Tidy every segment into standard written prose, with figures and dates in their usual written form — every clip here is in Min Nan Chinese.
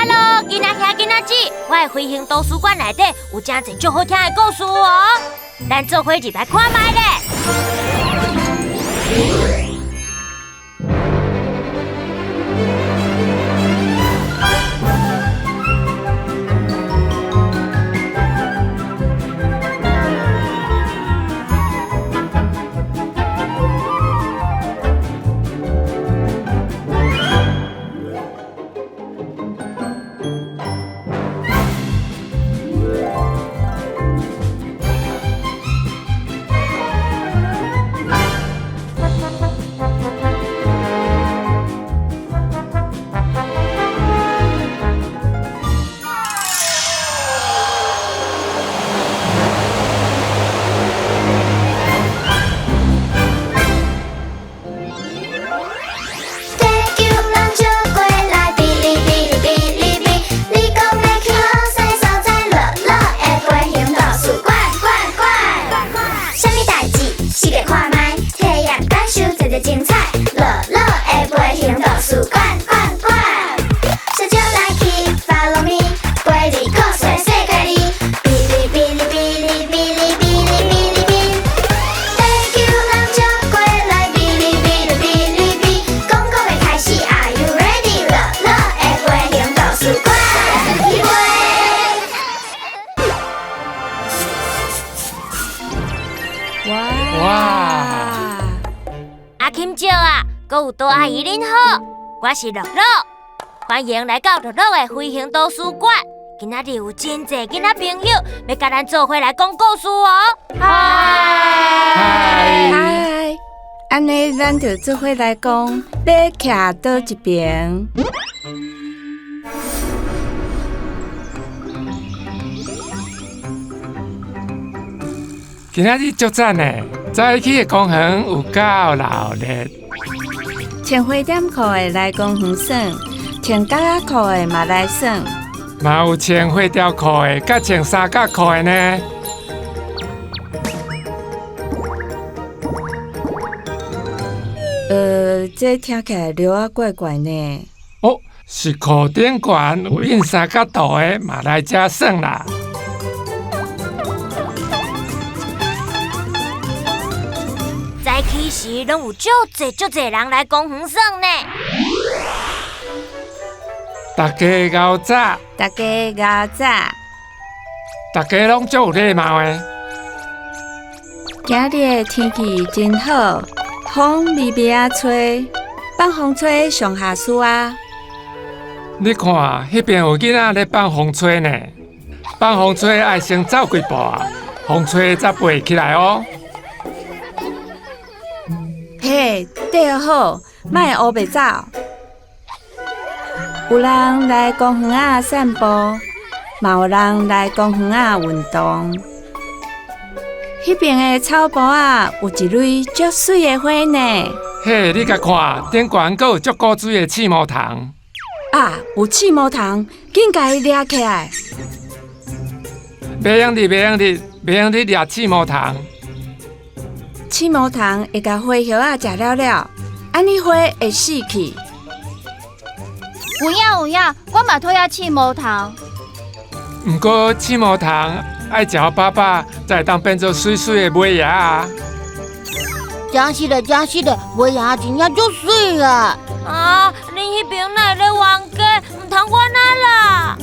Hello，囡仔兄囡仔姊，我的飞行图书馆内底有真濟足好聽的故事哦，咱做伙入來看覓咧。地球人招過來，嗶哩嗶哩嗶哩嗶，你講欲去好勢所在，樂樂的飛行圖書館館館。啥物代誌，試共看覓，體驗感受濟濟精彩，樂樂的飛行圖書館館館。小招來去，Follow me，陪你故事世界裡，嗶哩嗶哩嗶哩嗶哩嗶哩嗶哩嗶。地球人招過來，嗶哩嗶哩嗶哩嗶，講講欲開始，Are you ready？樂樂的飛行圖書館，去飛。哇哇！阿金姐啊，閣有多阿姨恁好，我是樂樂，歡迎來到樂樂的飛行圖書館。今仔日有真濟囡仔朋友欲共咱做伙來講故事哦。嗨！嗨！嗨，按呢咱就做伙來講，欲徛佗一爿？今仔日足讚的，早起的公園有夠鬧熱。穿花點褲的來公園耍，穿角仔褲的嘛來耍。嘛有穿花條褲的，佮穿三角褲的呢。這聽起來著仔怪怪呢。哦，是褲頂懸有印三角圖的，嘛來遮耍啦。早起時攏有足濟足濟人來公園耍呢。大家𠢕早，大家𠢕早，大家攏足有禮貌的。今日的天氣真好，風微微仔吹，放風吹上合適啊。你看，彼邊有囡仔咧放風吹呢。放風吹愛先走幾步啊，風吹才飛起來哦。嘿，綴好，莫烏白走。有人來公園仔散步，嘛有人來公園仔運動。彼邊的草埔仔有一蕊足媠的花呢。嘿，你共看，頂懸閣有足古錐的刺毛蟲。啊，有刺毛蟲，緊共伊掠起來。袂用得，袂用得，袂用得掠刺毛蟲。刺毛蟲會共花葉仔食了了，按呢花會死去。有影有影，我嘛討厭刺毛蟲。毋過刺毛蟲愛食予飽飽，才會當變做媠媠的尾葉啊！真是的，真是的，尾葉真正足媠啊！啊，恁彼爿哪會咧冤家？毋通冤啊啦！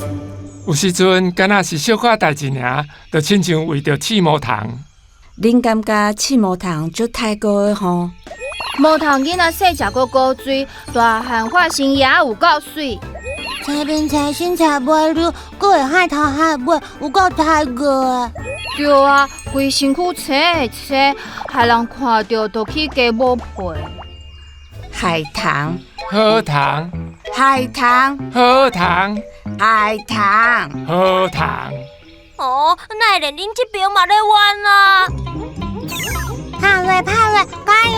有時陣敢若是小可代誌爾，就親像為著刺毛蟲。恁感覺刺毛蟲足太高的吼？毛蟲囡仔細隻閣古錐，大漢髮型也有夠媠。青面青身青尾溜，閣會害頭害尾，有夠太惡的。對啊，規身軀青青，害人看著就起雞母皮。海棠，好糖，海棠，好糖，海棠，好糖。哦，哪會連恁這爿嘛咧冤啊？拍落拍落，加油！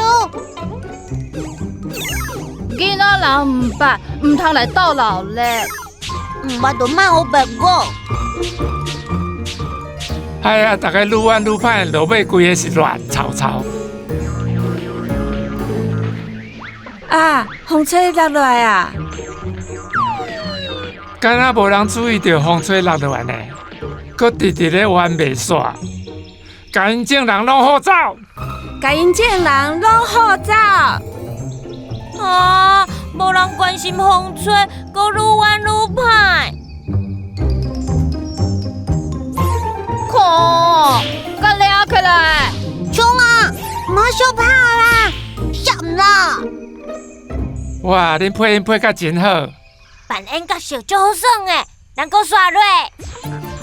囡仔人毋捌，毋通來鬥鬧咧。毋捌就莫烏白講。哎呀，逐家愈冤愈歹，落尾規个是亂糟糟。啊，風吹落來啊！敢若無人注意著風吹落落來呢，閣直直咧冤袂煞。共𪜶眾人攏予走，共𪜶眾人攏予走。啊！無人關心風吹，閣愈冤愈歹。看，佮掠起來！衝啊！莫相拍啦！閃啦！哇！恁配音配甲真好，扮演角色足好耍的，咱閣煞落。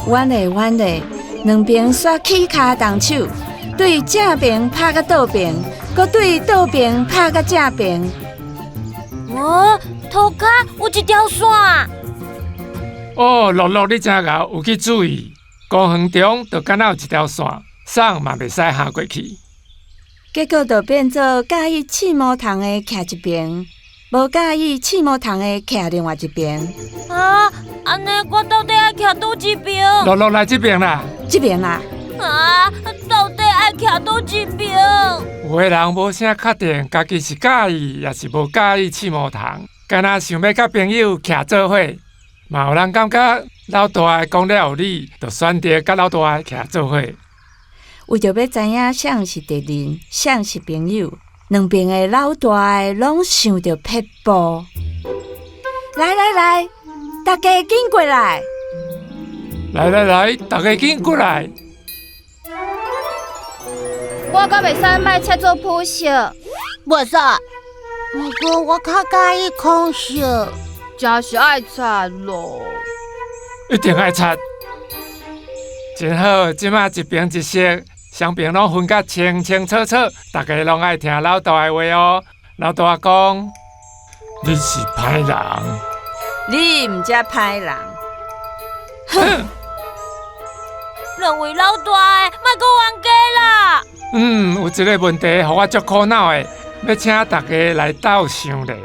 冤咧冤咧，兩邊煞起跤動手，對正爿拍佮倒爿，閣對倒爿拍佮正爿。哦，塗跤有一條線。哦，樂樂你真𠢕，有去注意。公園中就敢若有一條線，送嘛袂使行過去。結果就變做佮意刺毛蟲的徛一邊，無佮意刺毛蟲的徛另外一邊。啊，按呢我到底愛徛佗一邊？樂樂來這邊啦！這邊啦！啊，到底愛徛佗一邊？有的人無啥確定，家己是佮意，抑是無佮意刺毛蟲，敢若想欲佮朋友徛做伙。嘛有人感覺老大的講了有理，就選擇佮老大的徛做伙。為著欲知影啥是敵人，啥是朋友，兩邊的老大的攏想著撇步。來來來，大家緊過來！來來來，大家緊過來！我敢袂使莫切做膚色，袂使。毋過我較佮意空色，真是愛擦囉。一定愛擦。真好，這馬一爿一色，雙爿攏分甲清清楚楚，大家攏愛聽老大的話哦。老大講，你是歹人，你毋才歹人。哼！兩位老大的，莫閣冤家啦。嗯，有一个問題，予我足苦惱的，欲請大家來鬥想咧。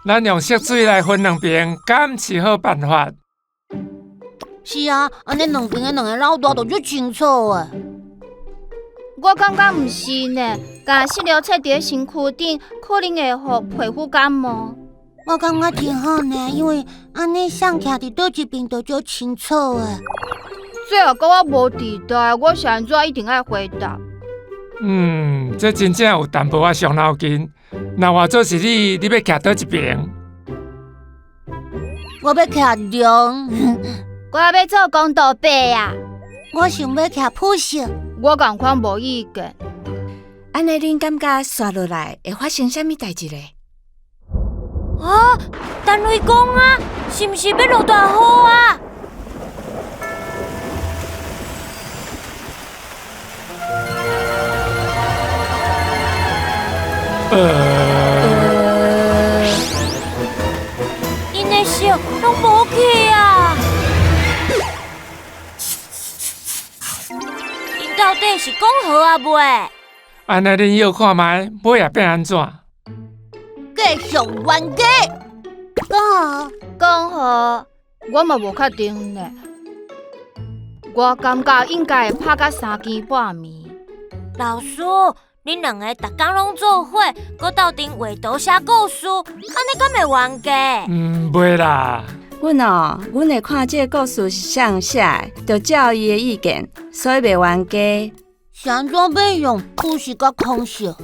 咱用色水來分兩爿，敢是好辦法？是啊，按呢兩爿的兩个老大就足清楚的。我感覺毋是呢，共色料切佇咧身軀頂，可能會予皮膚感冒。我感覺真好呢，因為按呢誰徛佇佗一爿就足清楚的。最後閣我無佇台，我是按怎一定愛回答？嗯，這真正有淡薄仔傷腦筋。若換做是你，你欲徛佗一爿？我欲徛中。我欲做公道伯啊！我想欲徛普色。我仝款無意見。按呢，恁感覺煞落來會發生啥物代誌咧？啊，陳雷公啊，是毋是欲落大雨啊？𪜶的色攏無去啊！𪜶到底是講好抑未？按呢，恁臆看覓，尾仔變按怎？繼續冤家，講好，講好，我嘛無確定呢。我感覺應該會拍甲三更半暝。老師，恁兩个逐工攏做伙，閣鬥陣畫圖寫故事，按呢敢會冤家？嗯，袂啦。阮哦，阮會看這个故事是誰寫的，就照伊的意見，所以袂冤家。是按怎欲用膚色佮空色？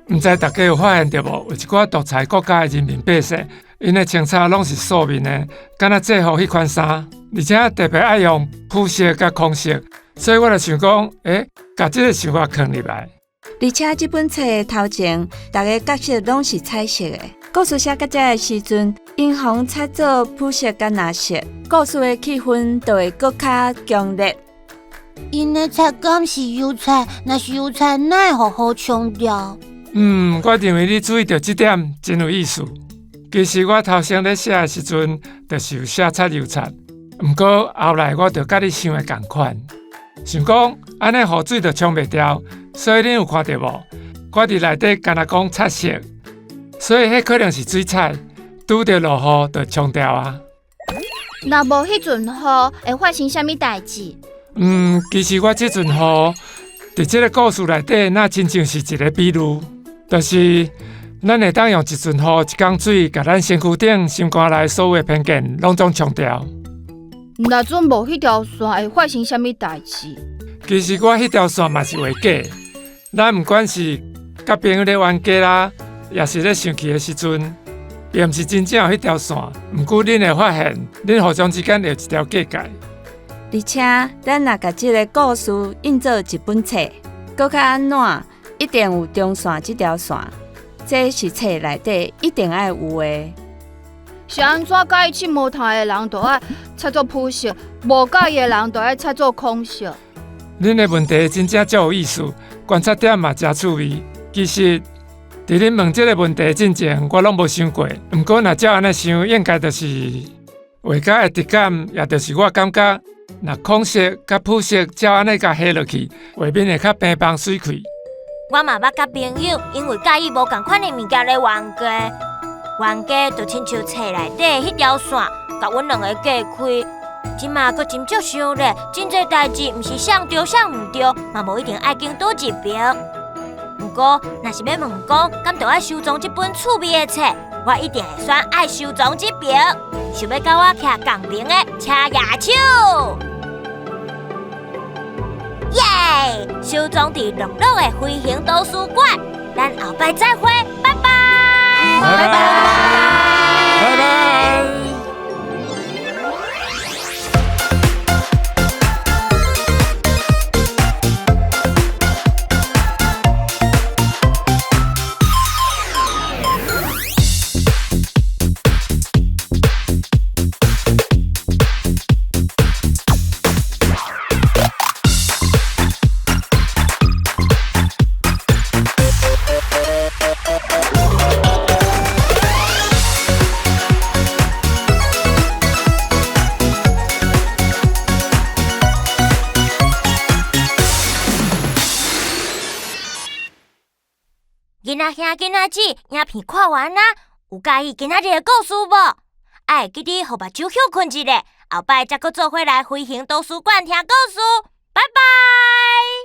毋知大家有發現著無？有一寡獨裁國家的人民百姓，𪜶的穿衫攏是素面的，敢若制服彼款衫，而且特別愛用膚色佮空色，所以我就想講，欸，共這个想法囥入來。而且這本冊的頭前，逐个角色攏是彩色的。故事寫到這个時陣，𪜶予擦做膚色佮藍色，故事的氣氛就會閣較強烈。𪜶的擦敢是油彩？若是油彩，哪會予雨沖掉？嗯，我認為你注意著這點真有意思。其實我頭先咧寫的時陣，就是有寫擦油擦。毋過後來我就佮你想的仝款，想講按呢雨水就沖袂掉，所以恁有看著無？我佇內底敢若講擦色，所以彼可能是水彩，拄著落雨就沖掉啊。若無彼陣雨，會發生啥物代誌？嗯，其實我這陣雨佇這个故事內底，若親像是一个比喻，就是咱會當用一陣雨、一工水，共咱身軀頂、心肝內所有的偏見攏總沖掉。若準無彼條線，會發生啥物代誌？其實我彼條線嘛是畫假。咱毋管是佮朋友咧冤家啦，抑是咧生氣的時陣，並毋是真正有彼條線。毋過恁會發現，恁互相之間會有一條界界。而且，咱若共這个故事印做一本冊，閣較按怎，一定有中線這條線。這是冊內底一定愛有的。是按怎佮意拭毛毯的人，就愛擦做膚色；無佮意的人，就愛擦做孔色。恁的問題真正足有意思，觀察點嘛誠趣味。其實，佇恁問這个問題進前，我攏無想過。毋過若照按呢想，應該就是畫家的直感，也就是我感覺，若孔色佮膚色照按呢共下落去，畫面會較平凡媠氣。我嘛捌佮朋友因為佮意無仝款的物件咧冤家，冤家就親像冊內底彼條線，共阮兩个隔開。這馬閣斟酌想咧，真濟代誌毋是啥對啥毋對，嘛無一定愛揀佗一爿。毋過，若是欲問講，敢著愛收藏這本趣味的冊，我一定會選愛收藏這爿。想欲佮我徛仝爿的，請舉手。耶！收藏佇樂樂的飛行圖書館，咱後擺再會，拜拜。拜拜。拜拜。囡仔兄囡仔姊，影片看完啊，有佮意今仔日的故事無？愛會記得予目睭歇睏一下，後擺才閣做伙來飛行圖書館聽故事。拜拜。